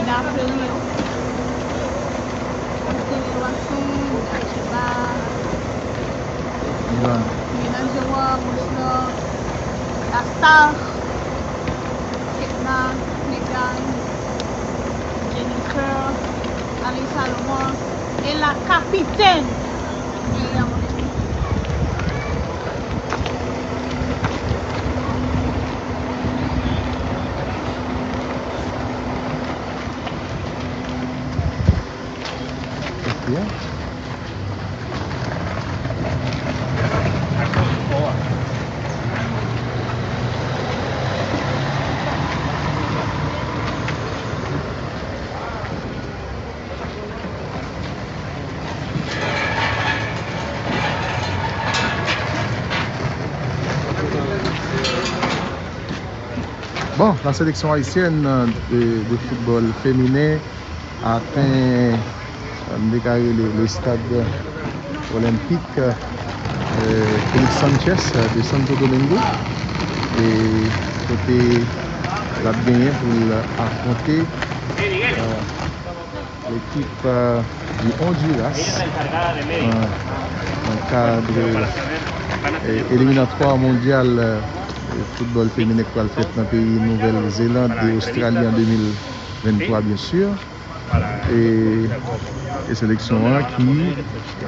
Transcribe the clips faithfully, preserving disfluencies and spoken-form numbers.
Fleurio, Roselyne Loissaint, Jacheba, Milan Jewar, Mouchla, La Star, Ketna, Megan, Jennifer, Annie Salomon, e la kapitèn Myriam Henry. Bon, la sélection haïtienne de, de football féminin atteint, euh, m te ka rele le stade olympique, euh, Félix Sanchez de Santo Domingo, e kote l ap genyen pou l afwonte, euh, l'équipe, euh, du Honduras, euh, nan kad, euh, eliminatwa mondyal, euh, foutbòl feminen k pral fèt nan peyi Nouvèl Zeland e Ostrali an de mil venntwa, byen si. E, e seleksyon an ki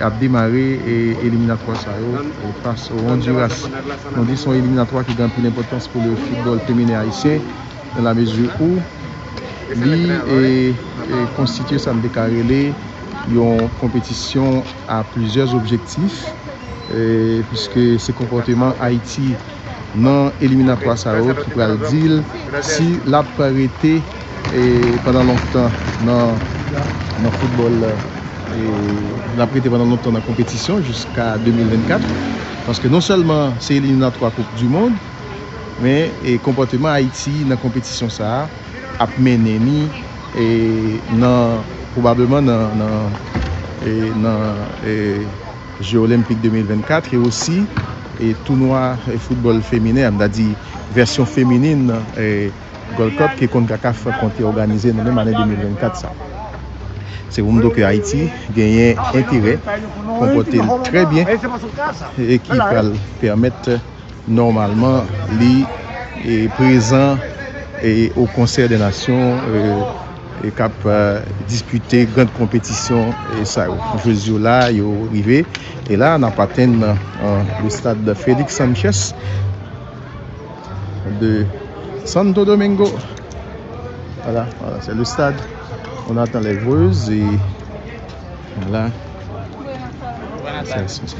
ap demare, e, eliminatwa sa yo, e, fas o Honduras. Nou di se yon eliminatwa ki gen anpil enpòtans pou le football féminin haïtien, dans la mesure où li, e, e, konstitye sa n te ka rele yon konpetisyon a plizyè objektif, e, piske se konpòteman Ayiti nan eliminatwa sa yo ki pral di l si l ap rete, e, pandan lontan nan, nan foutbòl, e, l ap rete pandan lontan nan konpetisyon jiska de mil vennkat, paske non sèlman se eliminatwa Koup di Mond, men, e, konpòteman Ayiti nan konpetisyon sa a ap mennen ni, e, nan, pwobableman nan, nan, e, nan, e, Je Olenpik de mil vennkat, e osi, e, tounwa, e, foutbòl feminen, m ta di vèsyon feminin, e, Gold Cup ke konkakaf konte òganize nan menm ane de mil vennkat sa. Se pou m di w ke Ayiti genyen enterè konpòte l trè byen e ki pral pèmèt nòmalman li, e, prezan, e, o Konsèy dè Nasyon, e, e k ap, e, dispite gran konpetisyon, e, sa yo. Jwez yo la, yo rive. E la, n ap atenn, e, le stade Félix Sanchez de Santo Domingo. Voilà, voilà, c'est le stade. On attend les joueuses et voilà. C'est, c'est, c'est...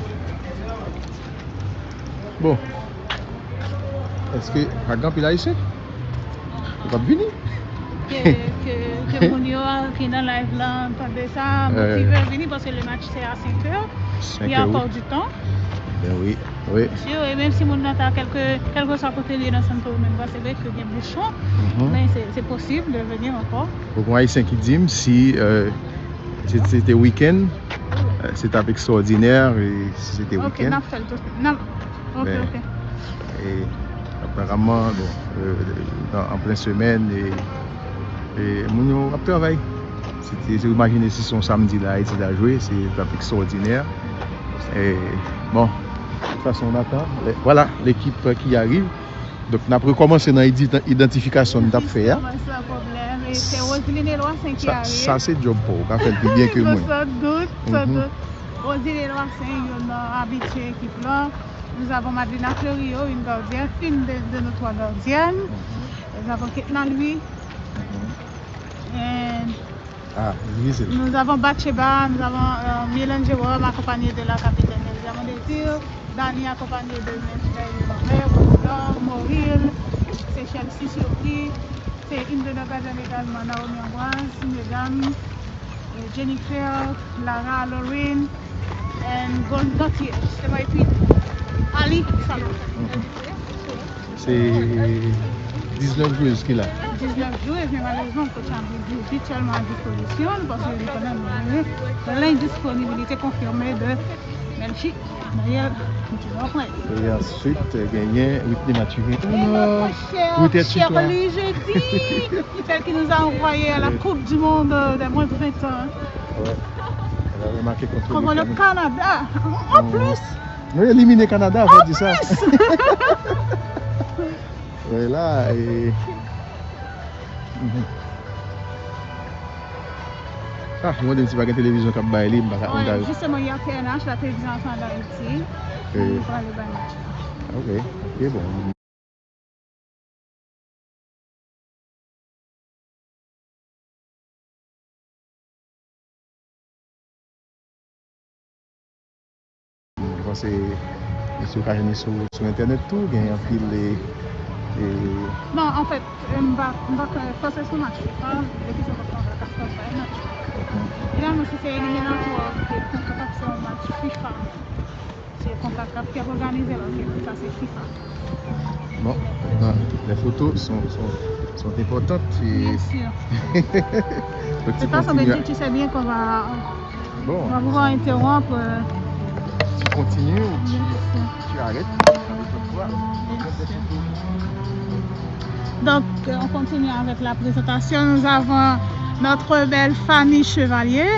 Bon. Èske pa gen anpil Ayisyen? Yo p ap vini? Ke, ke, ke moun yo ki nan live la tande sa, motive vini, paske le match se a senk è. Il y a encore du temps. Ben oui, oui. Sûr, e menm si moun nan ta kèlke, kèlkeswa kote li ye nan Santo Domingo, se vre ke gen bouchon, men se, se posib de venir ankò. Bon, gen Ayisyen ki di m si, euh, se, se te wikenn, euh, se t ap ekstraòdinè, e si se te wikenn. Ok, n ap fè l tout. N ap, ok, ok. E aparaman, bon, euh, nan, an plen semèn, e, e moun yo ap travay. Se te, se imajine si se yon samdi la, Ayiti ta jwe, se t ap ekstraòdinè. E, bon, de toute façon, on attend. Le, voilà, l'équipe qui arrive. Donk, n ap rekòmanse nan idita-, idantifikasyon n t ap fè a. Jistis kòmanse an pwoblèm. E se Roseline Loissaint ki arive. Sa, sa se djòb pa w, ou ka fè l pi byen ke mwen. Non, sans doute, sans doute. Roseline Loissaint, youn nan abitye ekip lan. Nous avons Madlina Fleurio, une gardienne, une de, de nos trois gardiennes. Nous avons Ketna Louis. And nous avons Batcheba, nous avons, euh, Mylène Jérôme, accompagnée de la capitaine Elisa Mondésir, Dany accompagnée de Michel Lambert, Roland, Moril, c'est Chelsea Surpris, c'est une de nos gardiennes également, Naomi Ambroise, mesdames, euh, Jennifer, Lara, Lorraine, and Gon-, Gauthier, justement, et puis Ali Salomon. Se diznèf jwez ki la. Diznèf jwez, men malerezman, coach la virtiyèlman a dispozisyon l, paske li konnen l, l endisponib, li te konfime de Belgique. Dayè, E answit, genyen Whitney Mathurin. Mon cher, cher Louis Jeudi, celle qui nous a envoyé à la Coupe du Monde de moins de vingt ans. Comment le Canada, en plus. Nou elimine Kanada, fò di sa. Wè la, e... Ah, yo mande m si pa gen televizyon k ap bay li, m pa ka, m pa ka. Justement, il y a T N H, la télévision nationale d'Haïti, ki prale bay match la. Ok, ok, bon. Mwen panse mesye yo ka jwenn li sou, sou entènèt tou, gen anpil, e, e... Non, anfèt, m pa, m pa kwè, paske se yon match FIFA, de ki se konsa ka sponsor match FIFA. Finalman, si se eliminatwa, ke CONCACAF se yon match FIFA. Se CONCACAF ki ap òganize l, ok, sa se FIFA. Bon, maintenant, les photos sont, sont, sont importantes. Bien sûr. De toute façon, Benji, tu sais bien qu'on va, on va pouvoir interrompre. Tu continues ou tu, tu arrêtes. Donc, euh, on continue avec la présentation. Nous avons notre belle Fanny Chevalier.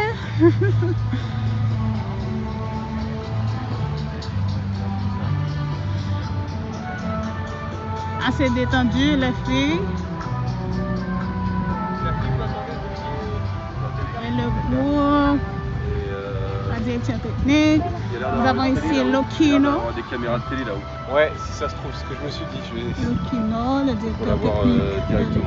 Assez détendu, les filles. Et le groupe, la direction technique. Nous avons ici Lokino. Ouais, si ça se trouve, ce que je me suis dit, je vais... Lokino, le directeur technique de la ville.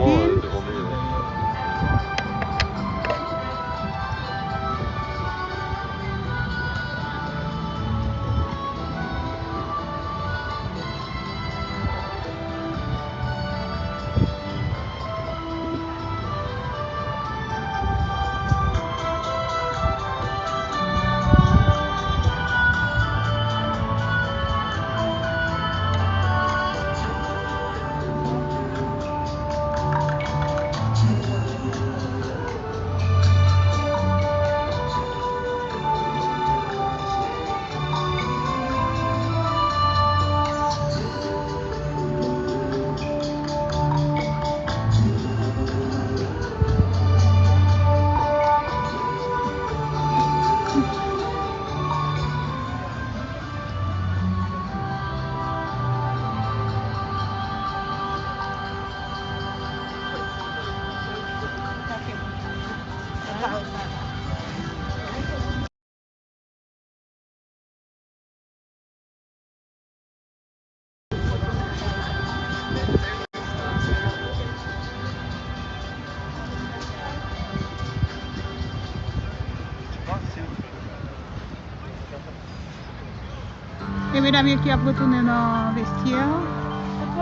E medam yo ki ap retounen nan vestyè,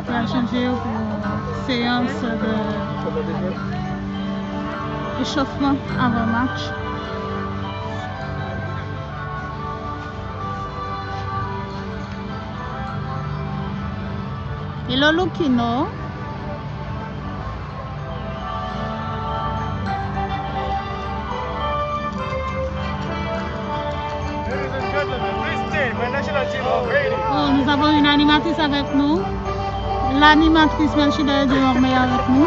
pral chanje yo pou seyans de echofman avan match. Hello, Loukino. Oh, nous avons une animatrice avec nous. L'animatrice Melchida de Mormay avec nous.